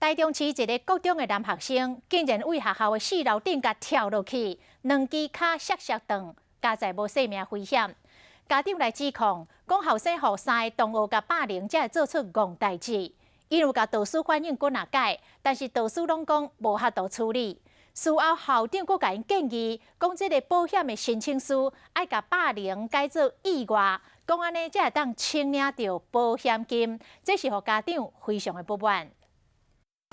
台中市一个國中的男學生，竟然對學校的四樓頂共跳落去，兩支跤摔摔斷，佳哉無性命危險。家長來指控，講學生予三个同學共霸凌，才會做出戇代誌。𪜶有共導師反映幾若擺，但是導師攏講無法度處理。事後校長閣共𪜶建議，講這个保險的申請書愛共霸凌改做意外，講按呢才會當請領著保險金，這是予家長非常的不滿。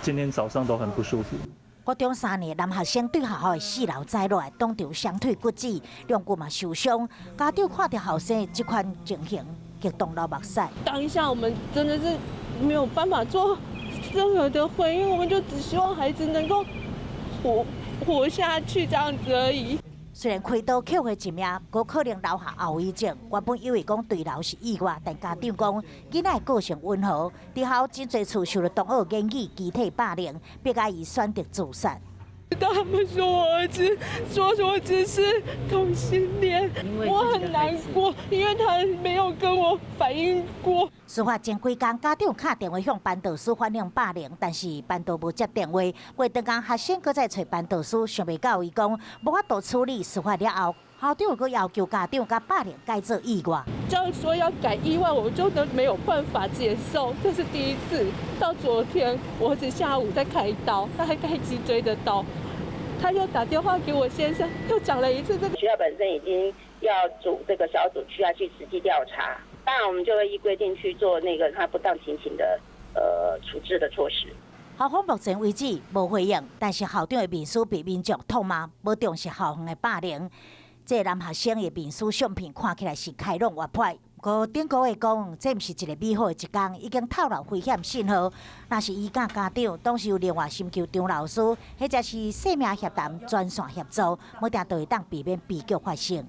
今天早上都很不舒服。國中三年男學生對學校的四樓栽落來，當場雙腿骨折，兩腳嘛受傷。家長看著學生這款情形，激動流目屎。當下我們真的是沒有辦法做任何的回應，我們就只希望孩子能夠活下去這樣子而已。雖然開刀救回一命，閣可能留下後遺症。原本以為講墜樓是意外，但家長講囡仔個性溫和，佇校真濟次受著同學言語肢體霸凌，逼予伊選擇自殺。他們說我兒子說我只是同性戀，我很難過，因為他沒有跟我反映過。事發前幾工，家長敲電話向班導師反映霸凌，但是班導無接電話。過長工，學生閣再揣班導師，想袂到伊講無法度處理。事發了後，校長閣要求家長共霸凌改做意外。這樣說要改意外，我就都沒有辦法接受。這是第一次。到昨天，我兒子下午在開刀，他還開脊椎的刀，他又打電話給我先生，又講了一次這個。學校本身已經要組這個小組去要去實際調查，當然我們就會依規定去做那個他不當情形的處置的措施。校方目前為止無回應，但是校長的面書被民眾痛罵，無重視校方的霸凌。這个男學生的面書相片看起來是開朗活潑，不過頂個月講，這毋是一個美好的一天，已經透露危險信號。若是伊佮家長，當時有另外尋求張老師，或者是生命協談專線協助，無定就會當避免悲劇發生。